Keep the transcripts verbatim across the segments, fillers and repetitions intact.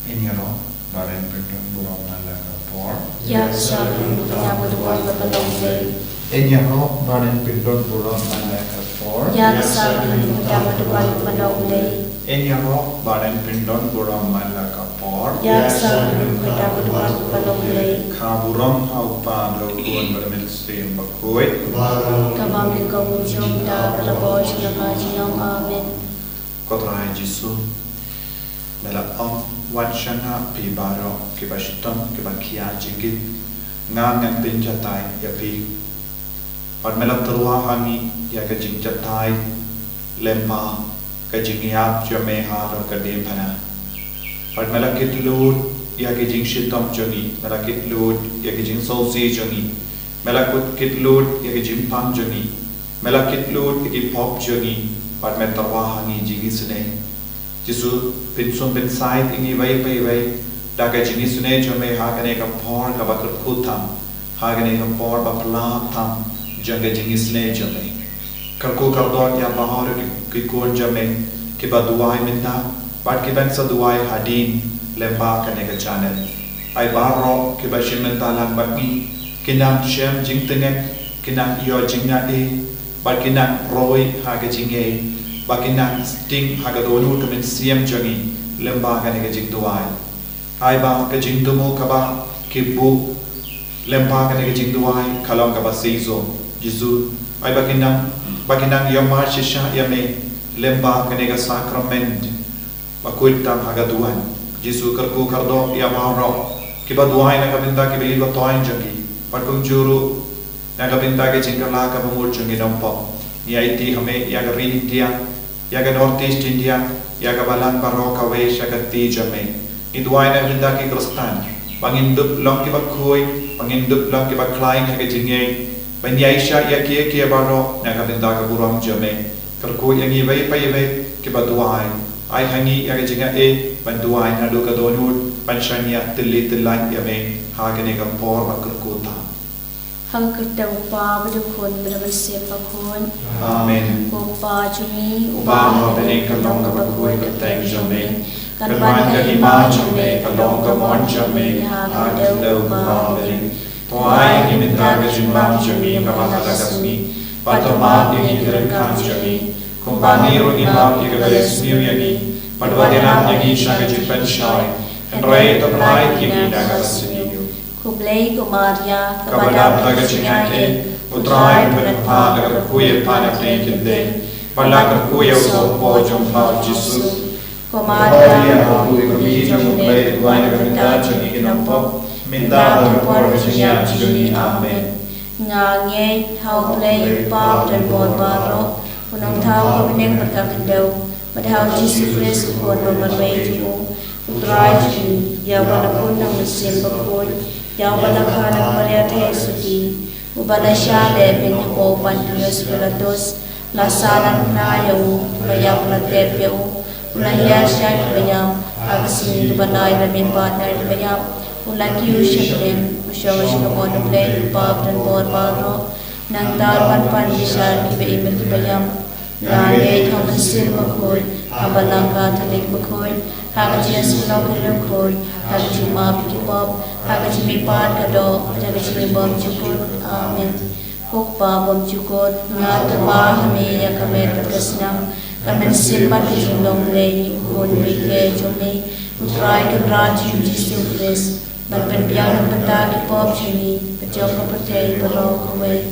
Ngin ïaroh ba ren pyndon burom man la ka por. Ïa ka sha ka mut ka mut ka ban ka ban long Blei. Ngin ïaroh ba ren pyndon burom man la ka por. Ïa ka sha ka mut ka mut ka ban ka ban long Blei. Ngin ïaroh ba ren pyndon burom man la ka por. Ïa ka sha ka mut ka mut ka ban ka ban long Blei. Kha burom ha u Kpa bad u Khun bad u Mynsiem Bakhuid. Kaba nyngkong jong ta ba la bor sha ka jingim. Amen. Ko Trai Jisu, me la ong, wan sha nga phi baroh kiba shitom kiba khia jingkit, nga ngan pynjatai ïa phi. Bad me la tyrwa ha ngi ïa ka jingjatai lyngba ka jingïap jong me ha ka diengphna. Bad me la kit lut ïa ka jingshitom jong ngi, me la kit lut ïa ka jingsngewsih jong ngi, me la kit lut ïa ka jingpang jong ngi, me la kit lut ïa ki pop jong ngi, bad me tyrwa ha ngi jingisynei. Jisu, pynsum pynsaid ïa ngi iwei pa iwei da ka jingisynei jong me ha kane ka por kaba kyrkhu tam, ha kane ka por ba pla tam jong ka jingisynei jong me. Kyrkhu kyrdoh ïa baroh ki, ki khun jong me kiba duwai mynta bad kiban sa duwai hadien lyngba kane ka channel. Ai baroh kiba shim bynta lang bad ngi ki nang shem jingtngit, ki nang ïoh jingngeit, bad ki nang roi ha ka jingngeit, bad ki nang sting ha ka dohnud ka mynsiem jong ngi lyngba kane ka jingduwai. Ai ba ka jingthmu kaba ki buh lyngba kane ka jingduwai ka long kaba shisha. Jisu, ai ba ki nang, ba ki nang ïohmad shisha ïa me lyngba kane ka sakrament ba khuid tam ha ka duwan. Jisu, kyrkhu kyrdoh ïa baroh kiba duwai na ka bynta kiba ïeit ba thoh jong ki. Bad kumjuh ruh na ka bynta ka jingkylla kaba mut jong ki nongpop. Ngi aiti ha me ïa ka ri India, ïa ka North East India, ïa ka balang baroh kawei sha ka kti jong me. Ngi duwai na ka bynta ki Khristan ba ngin dup long kiba khuid, ba ngin dup long kiba khlaiñ ha ka jingngeit, ban ïaishah ïa kiei kiei baroh na ka bynta ka burom jong me. Kyrkhu ïa ngi iwei pa iwei kiba duwai. Ai ha ngi ïa ka jingaiei ban duwai naduh ka dohnud, ban shaniah tylli tylli ïa me ha kane ka por ba kyrkhu tam. Ha ka kyrteng u Kpa bad u Khun bad u Mynsiem Bakhuid. Amen. Ko Kpa jong ngi uba ha bneng, ka long kaba khuid ka kyrteng jong me. Kan wan ka hima jong me, ka long ka mon jong me ha ka khyndew kumba ha bneng. To ai ïa ngi mynta ka jingbam jong ngi kaba ha ka sngi. Bad to map ïa ngi ki ryngkang jong ngi, kumba ngi ruh ngi map ïa kiba riewsniew ïa ngi. Bad wat ïalam ïa ngi sha ka jingpynshai, hynrei to pyllait ïa ngi na kaba sniew. Khublei ko Maria, kaba dap da ka jingaiei, u Trai u pynphah, la kyrkhu ïa pha na pdeng ki bneng, bad la kyrkhu ïa u sohpop jong pha u Jisu. Ko Maria, ko Mari jong u Blei, duwai na ka bynta jong ngi ki nongpop, mynta bad ha ka por ka jingïap jong ngi. Amen. Nga ngeit ha u Blei u Kpa badonbor baroh, u Nongthaw ka bneng bad ka khyndew, bad ha u Jisu Khrist u Khun ba marwei jong u, u Trai jong ngi, ïa uba la pun da u Mynsiem Bakhuid, ïa uba la kha na ka Maria Theisotti, uba la shah lehbeiñ hapoh u Pontius Pilatus, la sahnarphna ïa u, la ïap la tep ïa u, u la hiar sha kiba ïap, ha ka sngi kaba lai la mihpat na kiba ïap, u la kiew sha bneng, u shong sha ka mon u Blei u Kpa badonbor baroh. Nangta u ban pan bishar kiba im bad kiba ïap. Nga ngeit ha u Mynsiem Bakhuid, ha ka Balang Katholik bakhuid, ha ka jingïasyllok ki riewkhuid, ha ka jingmap ki pop, ha ka jingmihpat ka doh, ha ka jingbymjukut. Amen. Ko Kpa bymjukut, nga tyrwa ha me ïa ka met bad ka snam, ka mynsiem bad ka jinglong Blei, u Khun baieid jong me, u Trai Kynrad jong ngi u Jisu Khrist, ban pynbiang na ka bynta ki pop jong ngi bad jong ka pyrthei baroh kawei.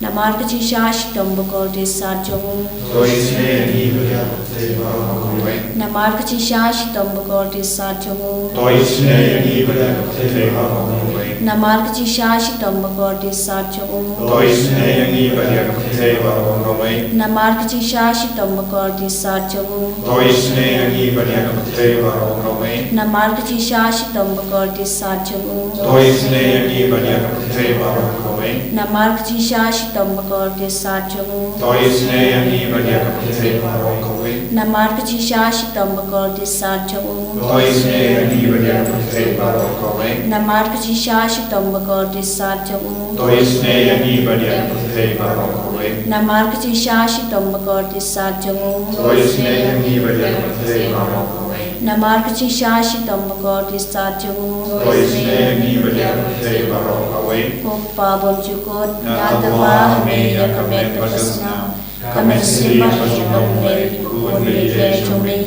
Namar ka jingshah shitom bakordit sat jong u. To isynei ïa ngi bad ïa ka pyrthei baroh kawei. Namar ka jingshah shitom bakordit sat jong u. To isynei ïa ngi bad ïa ka pyrthei baroh kawei. Namar ka jingshah shitom bakordit sat jong u. To isynei ïa ngi bad ïa ka pyrthei baroh kawei. Namar ka jingshah shitom bakordit sat jong u. To isynei ïa ngi bad ïa ka pyrthei baroh kawei. Namar ka jingshah shitom bakordit sat jong u. To isynei ïa ngi bad ïa ka pyrthei baroh kawei. Namar ka jingshah shitom bakordit sat jong u. To isynei ïa ngi bad ïa ka pyrthei baroh kawei. Namar ka jingshah shitom bakordit sat jong u. To isynei ïa ngi bad ïa ka pyrthei baroh kawei. Namar ka jingshah shitom bakordit sat jong u. To isynei ïa ngi bad ïa ka pyrthei baroh kawei. Namar ka jingshah shitom bakordit sat jong u. To isynei ïa ngi bad ïa ka pyrthei baroh kawei. Namar ka jingshisha shitom bakordit jong u. To isynei ïa ngi bad ïa ka pyrthei baroh kawei. Ko Kpa bymjukut. Nga tyrwa ha me ïa ka met bad ka snam. Ka mynsiem bad ka jinglong U Blei, U Khun uba ïeit jong me.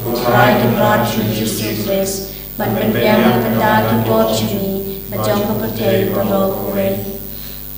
U Trai Kynrad jong ngi U Jisu Khrist. Ban pynbiang na ka bynta ki pop jong ngi bad jong ka pyrthei baroh kawei.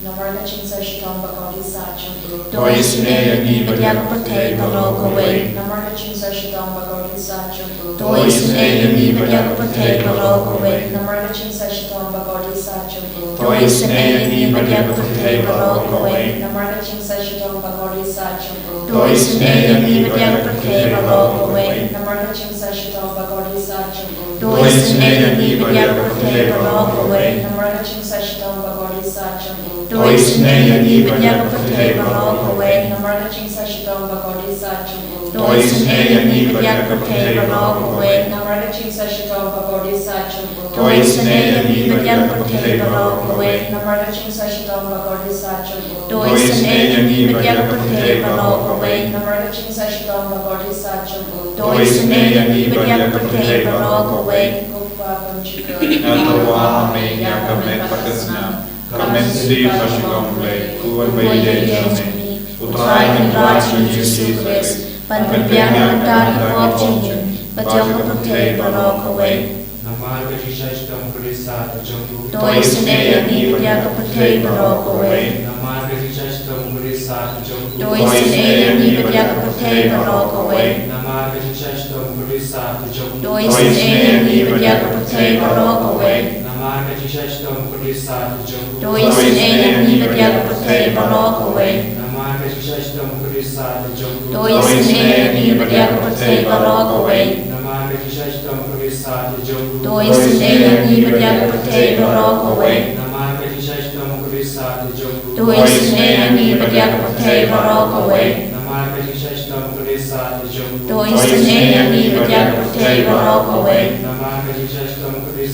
Namar ka jingshisha shitom bakordit jong u. To isynei ïa ngi bad ïa ka pyrthei baroh kawei. Namar ka jingshisha shitom bakordit jong u. To isynei ïa ngi bad ïa ka pyrthei baroh kawei. Namar ka jingshisha shitom bakordit jong u. To isynei ïa ngi bad ïa ka pyrthei baroh kawei. Namar ka jingshisha shitom bakordit jong u. To isynei ïa ngi bad ïa ka pyrthei baroh kawei. Namar ka jingshisha shitom bakordit jong u. To isynei ïa ngi bad ïa ka pyrthei baroh kawei. Namar ka jingshisha shitom bakordit jong u. To isynei ïa ngi bad ïa ka pyrthei baroh kawei. Namar ka jingshisha shitom bakordit jong u. To isynei ïa ngi bad ïa ka pyrthei baroh kawei. Namar ka jingshisha shitom bakordit jong u. To isynei ïa ngi bad ïa ka pyrthei baroh kawei. Namar ka jingshisha shitom bakordit jong u. To isynei ïa ngi bad ïa ka pyrthei baroh kawei. Namar ka jingshisha shitom bakordit jong u. To isynei ïa ngi bad ïa ka pyrthei baroh kawei. Ko Kpa bymjukut. Nga tyrwa ha me ïa ka met bad ka snam. Ka mynsiem bad ka jinglong U Blei, U Khun uba ïeit jong me. U Trai Kynrad jong ngi U Jisu Khrist. Ban pynbiang na ka bynta ki pop jong ngi bad jong ka pyrthei baroh kawei. Namar ka jingshisha shitom bakordit jong u. To isynei ïa ngi bad ïa ka pyrthei baroh kawei. Namar ka jingshisha shitom bakordit jong u. To isynei ïa ngi bad ïa ka pyrthei baroh kawei. Namar ka jingshisha shitom bakordit jong u. To isynei ïa ngi bad ïa ka pyrthei baroh kawei. Namar ka jingshisha shitom bakordit jong u. To isynei ïa ngi bad ïa ka pyrthei baroh kawei. Namar ka jingshisha shitom bakordit jong u. To isynei ïa ngi bad ïa ka pyrthei baroh kawei. Namar ka jingshisha shitom bakordit jong u. To isynei ïa ngi bad ïa ka pyrthei baroh kawei. Namar ka jingshisha shitom bakordit jong u. To isynei ïa ngi bad ïa ka pyrthei baroh kawei. Namar ka jingshisha shitom bakordit jong u. To isynei ïa ngi bad ïa ka pyrthei baroh kawei. Namar ka jingshisha shitom bakordit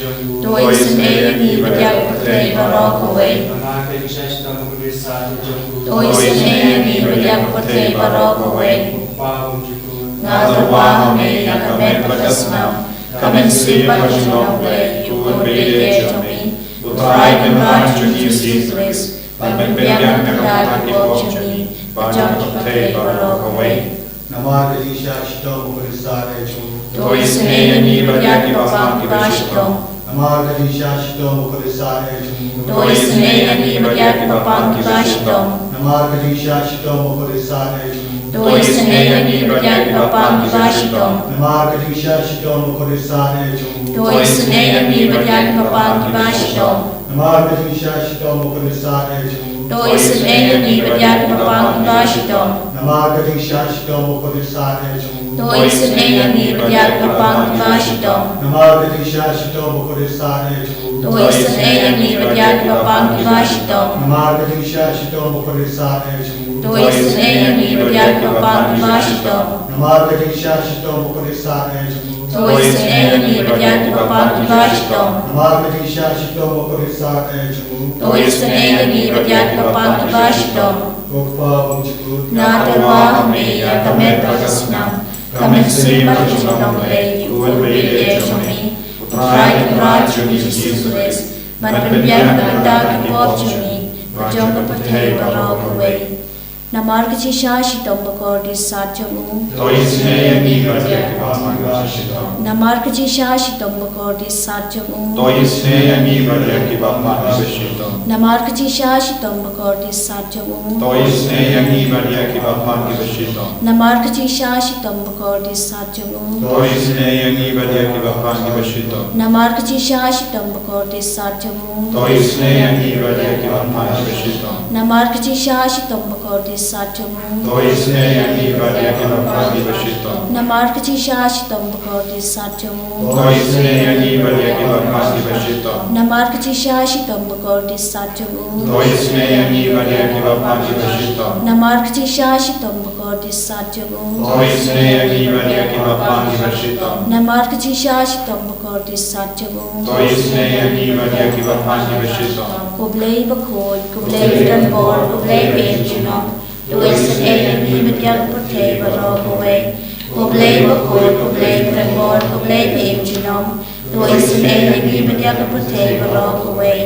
jong u. To isynei ïa ngi bad ïa ka pyrthei baroh kawei. Namar ka jingshisha shitom bakordit jong u. To isynei ïa ngi bad ïa ka pyrthei baroh kawei. Ko Kpa bymjukut. Nga tyrwa ha me ïa ka met bad ka snam. Ka mynsiem bad ka jinglong U Blei, U Khun uba ïeit jong me. U Trai Kynrad jong ngi U Jisu Khrist. Ban pynbiang na ka bynta ki pop jong ngi bad jong ka pyrthei baroh kawei. Namar ka jingshisha shitom bakordit jong u. To isynei ïa ngi bad ïa kiba pang kiba shitom. Namar ka jingshisha shitom bakordit jong u. To isynei ïa ngi bad ïa kiba pang kiba shitom. Namar ka jingshisha shitom bakordit jong u. To isynei ïa ngi bad ïa kiba pang kiba shitom. Namar ka jingshisha shitom bakordit jong u. To isynei ïa ngi bad ïa kiba pang kiba shitom. Namar ka jingshisha shitom bakordit jong u. To isynei ïa ngi bad ïa kiba pang kiba shitom. Namar ka jingshisha shitom bakordit jong u. To isynei ïa ngi bad ïa kiba pang kiba shitom. Namar ka jingshisha shitom bakordit jong u. To isynei ïa ngi bad ïa kiba pang kiba shitom. Namar ka jingshisha shitom bakordit jong u. To isynei ïa ngi bad ïa kiba pang kiba shitom. Namar ka jingshisha shitom bakordit jong u. To isynei ïa ngi bad ïa kiba pang kiba shitom. Namar ka jingshisha shitom bakordit jong u. To isynei ïa ngi bad ïa kiba pang kiba shitom. Ko Kpa bymjukut. Nga tyrwa ha me ïa ka met bad ka snam. Ka mynsiem bad ka jinglong U Blei, U Khun uba ïeit jong me. U Trai Kynrad jong ngi U Jisu Khrist. Ban pynbiang na ka bynta ki pop jong ngi bad jong ka pyrthei baroh kawei. Namar ka jingshisha shitom bakordit jong u. To isynei ïa ngi bad ïa kiba pang kiba shitom. Namar ka jingshisha shitom bakordit jong u. To isynei ïa ngi bad ïa kiba pang kiba shitom. Namar ka jingshisha shitom bakordit jong u. To isynei ïa ngi bad ïa kiba pang kiba shitom. Namar ka jingshisha shitom bakordit jong u. To isynei ïa ngi bad ïa kiba pang kiba shitom. Namar ka jingshisha shitom bakordit jong u. To isynei ïa ngi bad ïa kiba pang kiba shitom. Namar ka jingshisha shitom bakordit jong u. To isynei ïa ngi bad ïa kiba pang kiba shitom. Namar ka jingshisha shitom bakordit jong u. To isynei ïa ngi bad ïa kiba pang kiba shitom. Namar ka jingshisha shitom bakordit jong u. To isynei ïa ngi bad ïa kiba pang kiba shitom. Namar ka jingshisha shitom bakordit jong u. To isynei ïa ngi bad ïa kiba pang kiba shitom. Namar ka jingshisha shitom bakordit jong u. To isynei ïa ngi bad ïa kiba pang kiba shitom. Ko Blei bakhuid, ko Blei ba donbor, ko Blei ba ïeit junom. To isynei ïa ngi bad ïa ka pyrthei baroh kawei. Ko Blei bakhuid, ko Blei badonbor, ko Blei ba im junom, to isynei ïa ngi bad ïa ka pyrthei baroh kawei.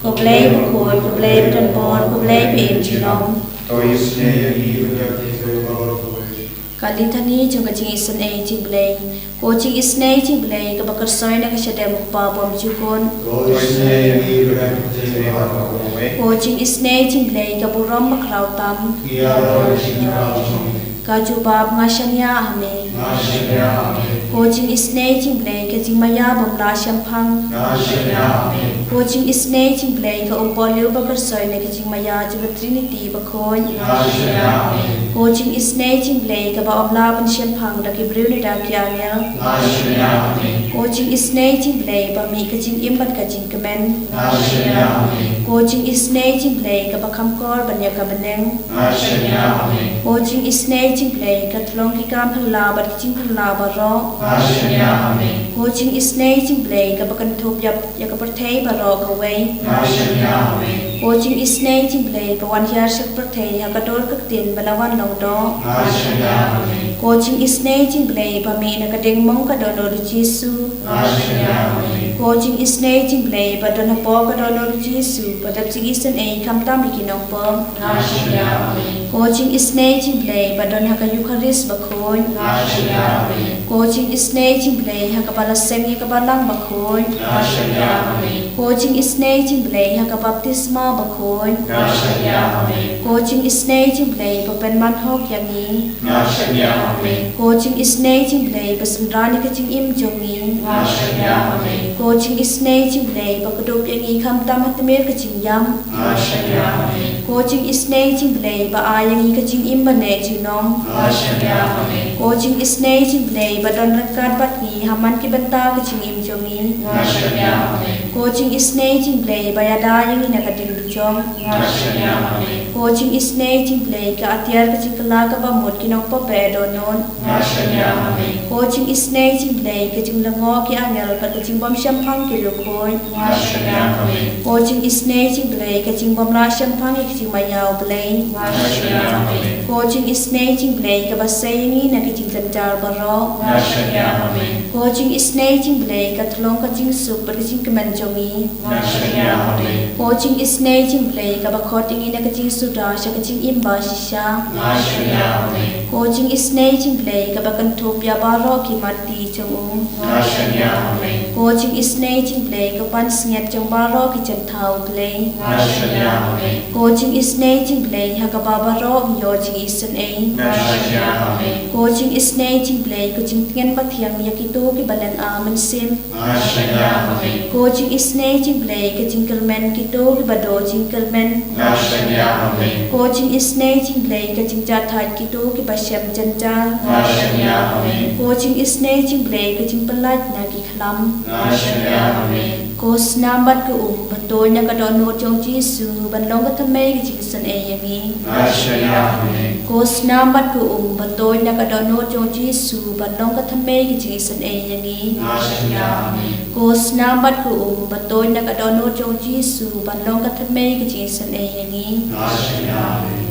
Ko Blei bakhuid, ko Blei badonbor, ko Blei ba im junom, to isynei ïa ngi bad ïa ka pyrthei baroh kawei. Ka Litany jong ka jingisynei jong U Blei. Ko jingisynei jong U Blei kaba kyrsoi na ka shadem U Kpa bymjukut, to isynei ïa ngi bad ïa ka pyrthei baroh kawei. Ko jingisynei jong U Blei ka burom bakhraw tam, ïa ka jubab jong ngi. Ka jubab: Nga shaniah ha me. Nga shaniah ha me. Ko jingisynei jong U Blei ka jingmaïa bym lah shemphang, nga shaniah ha me. Ko jingisynei jong U Blei ka umpohliew ba kyrsoi na ka jingmaïa jong ka Trinity bakhuid, nga shaniah ha me. Ko jingisynei jong U Blei kaba ym lah ban shemphang da ki briew ne da ki angel, nga shaniah ha me. Ko jingisynei jong U Blei ba mih ka jingim bad ka jingkmen, nga shaniah ha me. Ko jingisynei jong U Blei kaba kham kor ban ïa ka bneng, nga shaniah ha me. Ko jingisynei jong U Blei ka thlong ki kam phylla bad ki jingphylla baroh, nga shaniah ha me. Ko jingisynei jong U Blei kaba kynthup ïa, ïa ka pyrthei baroh kawei, nga shaniah ha me. Ko jingisynei jong U Blei ba wan hiar sha ka pyrthei ha ka dur ka ktien ba la wan long doh, nga shaniah ha me. Ko jingisynei jong U Blei ba mih na ka diengmong ka dohnud U Jisu, nga shaniah ha me. Ko jingisynei jong U Blei ba don hapoh ka dohnud U Jisu ba dep jingisynei khamtam ïa ki nongpop, nga shaniah ha me. Ko jingisynei jong U Blei ba don ha ka Eukharist bakhuid, nga shaniah ha me. Ko jingisynei jong U Blei ha kaba la seng ïa ka Balang bakhuid, nga shaniah ha me. Ko jingisynei jong U Blei ha ka baptisma bakhuid, nga shaniah ha me. Ko jingisynei jong U Blei ba pynman hok ïa ngi, nga shaniah ha me. Ko jingisynei jong U Blei ba synran ïa ka jingim jong ngi, nga shaniah ha me. Ko jingisynei jong U Blei ba kdup ïa ngi khamtam ha tmier ka jingïap, nga shaniah ha me. Ko jingisynei jong U Blei ba ai ïa ngi ka jingim ba neh junom, nga shaniah ha me. Ko jingisynei jong U Blei ba don ryngkat bad ngi ha man ki bynta ka jingim jong ngi, nga shaniah ha me. Ko jingisynei jong U Blei ba ïada ïa ngi na ka diengdujok, nga shaniah ha me. Ko jingisynei jong U Blei ka atiar ka jingkylla kaba mut ki nongpop ba dohnud, nga shaniah ha me. Ko jingisynei jong U Blei ka jinglyngngoh ki angel bad ka jingbymshemphang ki riewkhuid, nga shaniah ha me. Ko jingisynei jong U Blei ka jingbymlah shemphang ïa ka jingmaïa U Blei, nga shaniah ha me. Ko jingisynei jong U Blei kaba sei ïa ngi na ki jingjynjar baroh, nga shaniah ha me. Ko jingisynei jong U Blei ka thlong ka jingsuk bad ka jingkmen jong ngi, nga shaniah ha me. Ko jingisynei jong U Blei kaba khot ïa ngi na ka jingsuda sha ka jingim ba shisha, nga shaniah ha me. Ko jingisynei jong U Blei kaba kynthup ïa baroh ki matti jong u, nga shaniah ha me. Ko jingisynei jong U Blei ka pansngiat jong baroh ki jingthaw U Blei, nga shaniah ha me. Ko jingisynei jong U Blei ha kaba baroh ngi ïoh jingisynei, nga shaniah ha me. Ko jingisynei jong U Blei ka jingtngen bathiang ïa kito kiba lynga mynsiem, nga shaniah ha me. Ko jingisynei jong U Blei ka jingkyrmen kito kiba duh jingkyrmen, nga shaniah ha me. Ko jingisynei jong U Blei ka jingjahthait kito kiba shem jynjar, nga shaniah ha me. Ko jingisynei jong U Blei ka jingpyllait na ki khlam, nga shaniah ha me. Ko snam bad ka um ba tuid na ka dohnud jong U Jisu ban long ka thymmei ka jingisynei ïa ngi, nga shaniah ha me. Ko snam bad ka um ba tuid na ka dohnud jong U Jisu ban long ka thymmei ka jingisynei ïa ngi, nga shaniah ha me. Ko snam bad ka um ba tuid na ka dohnud jong U Jisu ban long ka thymmei ka jingisynei ïa ngi, nga shaniah ha me.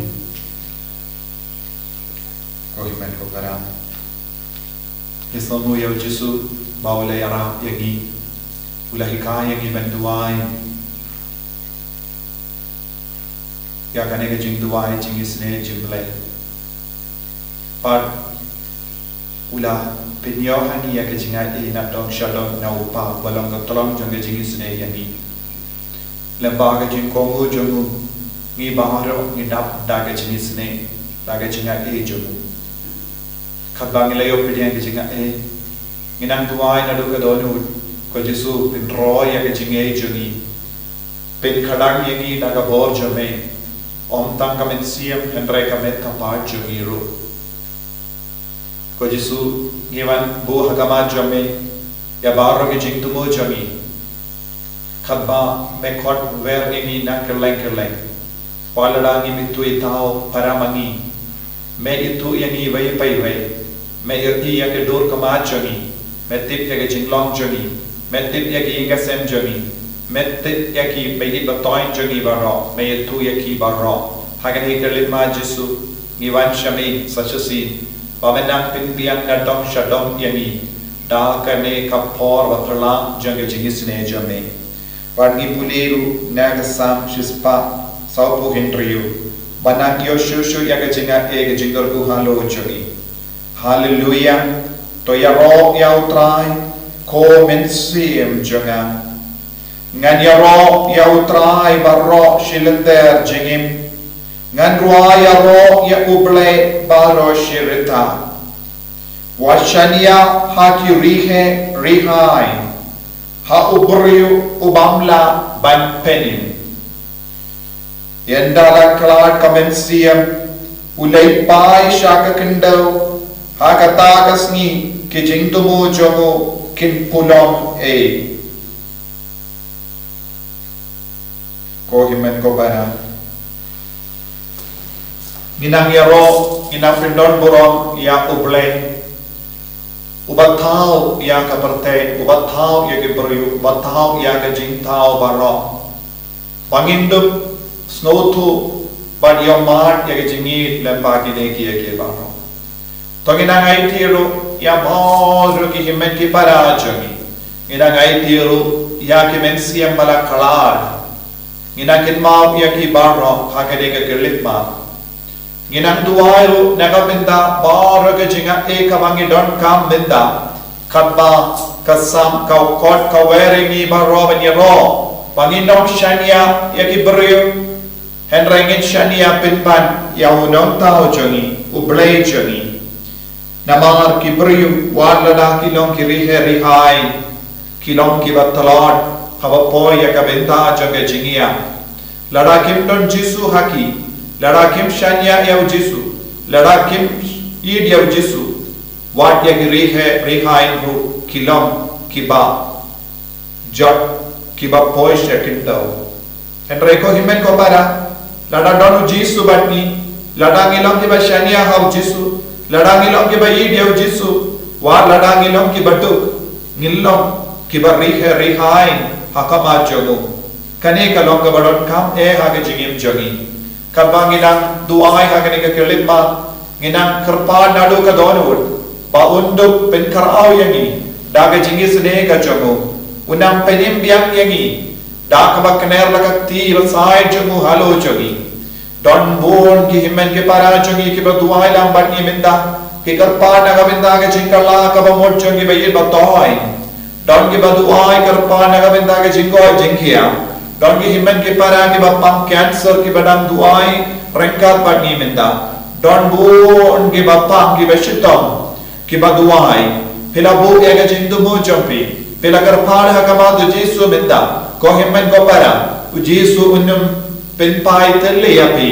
Ko hynmen ko para. Ngi sngewnguh ïa U Jisu ba u la ïarap ïa ngi, u la hikai ïa ngi ban duwai ïa kane ka jingduwai jingisynei jong U Blei. Bad u la pynïoh ha ngi ïa ka jingai nadong shadong na u Kpa ba long ka thlong jong ka jingisynei ïa ngi. Lem bad ka jingkohnguh jong u, ngi baroh ngi dap da ka jingisynei, da ka jingai jong u. Katba ngi la ïoh pdiang ka jingai, ngi nang duwai naduh ka dohnud, ko Jisu pynroi ïa ka jingai jong ngi. Pynkhlaiñ ïa ngi da ka bor jong me, ym tang ka mynsiem hynrei ka met ka phad jong ngi ruh. Ko Jisu, ngi wan buh ha khmat jong me ïa baroh ki jingthmu jong ngi. Katba me khot wer ïa ngi na kylleng kylleng. Wat lada ngim ithuh ithaw para ma ngi, me ithuh ïa ngi iwei pa iwei. Me ïohi ïa ka dur khmat jong ngi. Me tip ïa ka jinglong jong ngi. Me tip ïa ka ïing ka sem jong ngi. Me tip ïa ki baieit bathoh jong ngi baroh. Me ithuh ïa ki baroh. Ha kane ka rit ma Jisu, ngi wan sha me sa shisien. ba men nang pynbiang na dong sha dong ïa ngi da kane ka por ba pyrshah jong ka jingisynei jong me. Bad ngi pule ruh na ka Salm shispah sawphew hynriew, ba nang ïoh shuh shuh ïa ka jingaiei ka jingkyrkhu halor jong ngi. Haleluya. To ïaroh ïa U Trai, ko mynsiem jong nga. Ngan ïaroh ïa U Trai baroh shi lynter jingim. Ngan rwai ïaroh ïa U Blei baroh shi rta. Wat shaniah ha ki rihe rihai, ha u briew u bym lah ban pynim. Ynda la khlad ka mynsiem, u leit pai sha ka khyndew, ha kata ka sngi ki jingthmu jong u kin pulong ei. Ko hynmen ko para, ngi nang ïaroh, ngi nang pyndon burom ïa U Blei, uba thaw ïa ka pyrthei, uba thaw ïa ki briew, uba thaw ïa ka jingthaw baroh. Ba ngin dup sngewthuh bad ïohmad ïa ka jingïeit lem bad kine kiei kiei baroh. To ngi nang aiti ruh ïa baroh ki hynmen ki para jong ngi. Ngi nang aiti ruh ïa ki mynsiem ba la khlad. Ngi nang kynmaw ïa ki baroh ha kane ka Khyllipmat. Ngi nang duwai ruh na ka bynta baroh ka jingaiei kaba ngi donkam mynta. Katba ka Salm ka khot ka wer ïa ngi baroh ban ïaroh ba ngin ym shaniah ïa ki briew, hynrei ngin shaniah pynban ïa U Nongthaw jong ngi, U Blei jong ngi. Namar ki briew wat lada ki long ki rihe rihai, ki long kiba tlot haba poi ïa ka bynta jong ka jingïap. Lada kim don Jisu ha ki, lada kim shaniah ïa U Jisu, lada kim ïeit ïa U Jisu, wat ïa ki rihe rihai ruh ki long kiba jot, kiba poi sha khyndew. Hynrei ko hynmen ko para, lada don U Jisu bad ngi, lada ngi long kiba shaniah ha U Jisu, lada ngi long kiba ïeit ïa U Jisu, wat lada ngi long kiba duk, ngi long kiba rihe rihai ha khmat jong u. Kane ka long kaba donkam eh ha ka jingim jong ngi. Katba ngi nang duwai ha kane ka Khyllipmat, ngi nang kyrpad naduh ka dohnud ba un dup pynkhraw ïa ngi da ka jingisynei ka jong u. Un nang pynim biang ïa ngi da kaba kner la ka kti basaid jong u halor jong ngi. Don bun ki hynmen ki para jong ngi kiba duwai lang bad ngi mynta, ki kyrpad na ka bynta ka jingkylla kaba mut jong ngi ba ïeit ba toiñ. Don kiba duwai kyrpad na ka bynta ka jingkoit jingkhiah. Don ki hynmen ki para kiba pang cancer kiba dang duwai ryngkat bad ngi mynta. Don bun kiba pang kiba shitom kiba duwai. Phi la buh ïa ka jingthmu jong phi, phi la kyrpad ha khmat U Jisu mynta. Ko hynmen ko para, U Jisu un ym pynphai thylli ïa phi.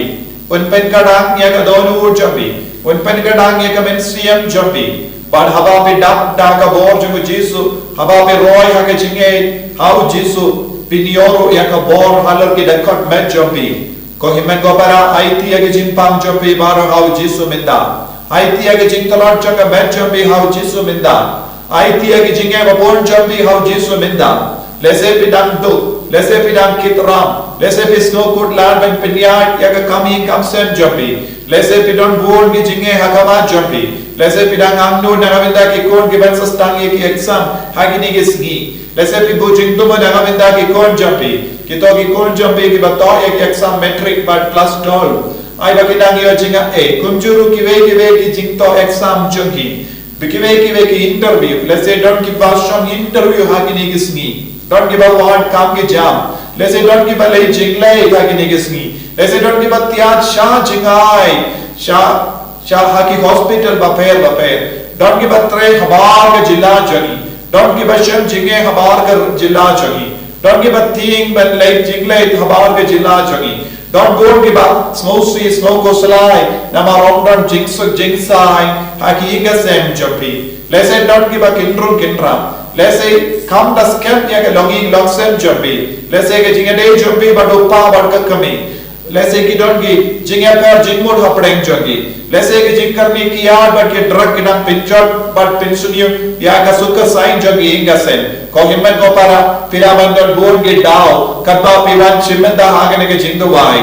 Un pynkdang ïa ka dohnud jong phi, un pynkdang ïa ka mynsiem jong phi. Bad haba phi dap da ka bor jong U Jisu, haba phi roi ha ka jingngeit ha U Jisu, phin ïoh ruh ïa ka bor halor ki dkhot met jong phi. Ko hynmen ko para, aiti ïa ka jingpang jong phi baroh ha U Jisu mynta. Aiti ïa ka jingtlot jong ka met jong phi ha U Jisu mynta. Aiti ïa ka jingeh babun jong phi ha U Jisu mynta. Lehse phi dang duk, lehse phi dang kit ram, lehse phi sngewkhuslai ban pynïaid ïa ka kam ïing kam sem jong phi. Lehse phi don bun ki jingeh ha khmat jong phi. Lehse phi dang angnud na ka bynta ki khun kiban sa sdang ïa ki exam ha kine ki sngi. Lehse phi buh jingthmu na ka bynta ki khun jong phi, kito ki khun jong phi kiba thoh ïa ki exam matric bad class twelve. Ai ba ki dang ïoh jingaiei, kumjuh ruh kiwei kiwei ki jingthoh exam jong ki. Ba kiwei kiwei ki interview, lehse don kiba shong interview ha kine ki sngi. Don kiba wad kam ki jam, lehse don kiba leit jingleit ha kine ki sngi. Lehse don kiba thiah sha jingai, sha, sha ha ki hospital bapher bapher. Don kiba trei habar ka jylla jong ngi. Don kiba shem jingeh habar ka jylla jong ngi. Don kiba tieng ban leit jingleit habar ka jylla jong ngi. Don bun kiba sngewsih sngewkhuslai namar ym don jingsuk jingsaiñ ha ki ïing ki sem jong phi. Lehse don kiba kynrung kynrap. Lehse kam da skhem ïa ka longïing longsem jong phi. Lehse ka jingïadei jong phi bad u kpa bad ka kmie. Lehse ki don ki jingïapher jingmut hapdeng jong ki. Lehse ki jingkyrni ki ïa bad ki drug ki dang pynjot bad pynshaniah ïa ka suk ka saiñ jong ki ïing ka sem. Ko hynmen ko para, phi lah ban don bun ki daw katba phi wan shim mynta ha kane ka jingduwai.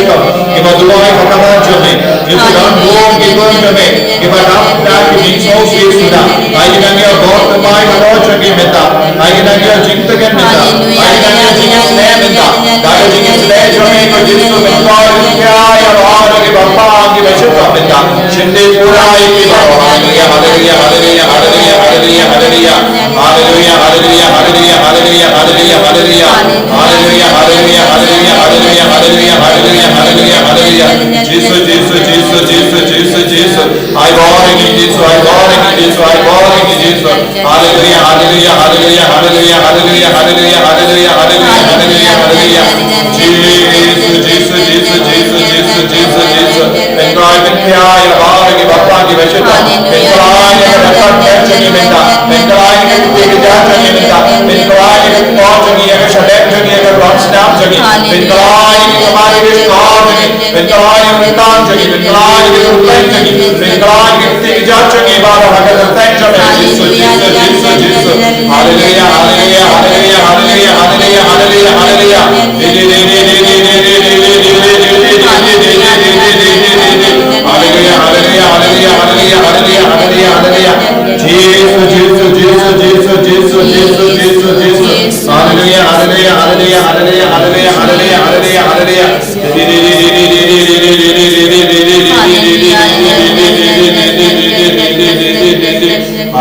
shitom, kiba duwai ha ka mon jong me. Jisu, don bun ki khun jong me kiba dap da ki jingsngewsih suda. Ai kine ki ïa bor kyrpang halor jong ki mynta. Ai kine ki ïa jingtyngen mynta. Ai kine ki ïa jingisynei mynta. Da ka jingisynei jong me ko Jisu, men pynpaw ïa ki bapang kiba shitom mynta. Shim dei pura ïa ki baroh. Haleluya, haleluya, haleluya, haleluya, haleluya, haleluya. Haleluya, haleluya, haleluya, haleluya, haleluya, haleluya. Haleluya, haleluya, haleluya, haleluya, haleluya, haleluya, haleluya, haleluya. Jisu, Jisu, Jisu, Jisu, Jisu, Jisu. Ai bor ïa ngi Jisu, ai bor ïa ngi Jisu, ai bor ïa ngi Jisu. Haleluya, haleluya, haleluya, haleluya, haleluya, haleluya, haleluya, haleluya, haleluya, haleluya. Jisu, Jisu, Jisu, Jisu, Jisu, Jisu, Jisu. Pyntrei pynphiah ïa baroh ki bapang kiba shitom. Pyntrei ïa ka dkhot jong ngi mynta. Pyntrei ïa ka kti kjat jong ngi mynta. Pyntrei ïa ka kpoh jong ngi, ïa ka shalem jong ngi, ïa ka rukom snam jong ngi. Pyntrei ïa ka kamai, ïa ka shkor jong ngi. Pyntrei ïa ka kyrteng jong ngi, pyntrei ïa ka kyrteng jong ngi, pyntrei ïa ka kti kjat jong ngi baroh ha ka kyrteng jong me Jisu, Jisu, Jisu, Jisu. Haleluya, haleluya, haleluya, haleluya, haleluya, haleluya, haleluya. Haleluya, haleluya, haleluya, haleluya, haleluya, haleluya, haleluya. Jisu, Jisu, Jisu, Jisu, Jisu, Jisu, Jisu. Haleluya, haleluya, haleluya, haleluya, haleluya, haleluya, haleluya, haleluya.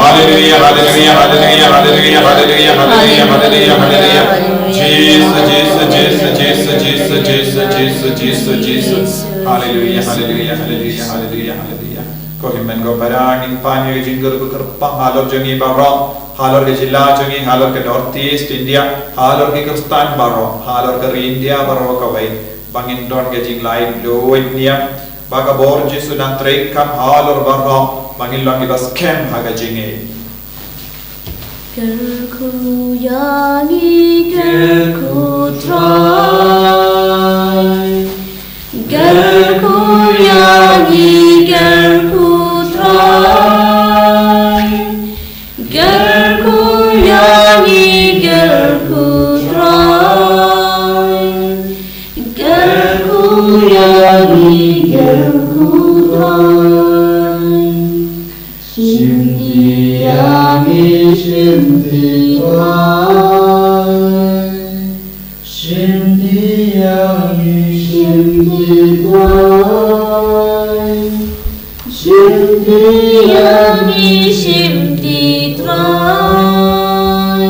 Haleluya, haleluya, haleluya, haleluya, haleluya, haleluya, haleluya, haleluya, haleluya, haleluya. Jisu, Jisu, Jisu, Jisu, Jisu, Jisu, Jisu, Jisu, Jisu. Haleluya, haleluya, haleluya, haleluya, haleluya. Ko hynmen ko para, ngin pan ïa ka jingkyrkhu kyrpang halor jong ngi baroh, halor ka jylla jong ngi, halor ka North East India, halor ki Khristan baroh, halor ka ri India baroh kawei. Ba ngin don ka jinglait luid niam, ba ka bor Jisu nang trei kham halor baroh, ba ngin long kiba skhem ha ka jingngeit. Kyrkhu ïa ngi, kyrkhu Trai. Kyrkhu ïa ngi, kyrkhu Trai. Kyrkhu ïa ngi, kyrkhu Trai. Kyrkhu ïa ngi, kyrkhu Trai. Shim ti ïa ngi, shim ti Trai. Shim ti ïa ngi, shim ti Trai. Shim ti ïa ngi, shim ti Trai.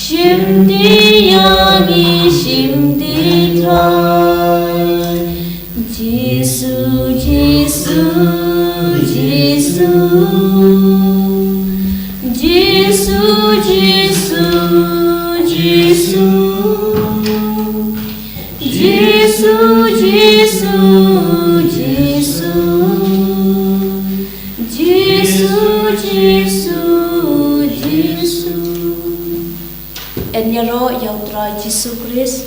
Shim ti ïa ngi, shim ti Trai. Jisu, Jisu, Jisu. Jisu, Jisu, Jisu. Jisu, Jisu, Jisu. Ïaroh ïa U Trai Jisu Khrist.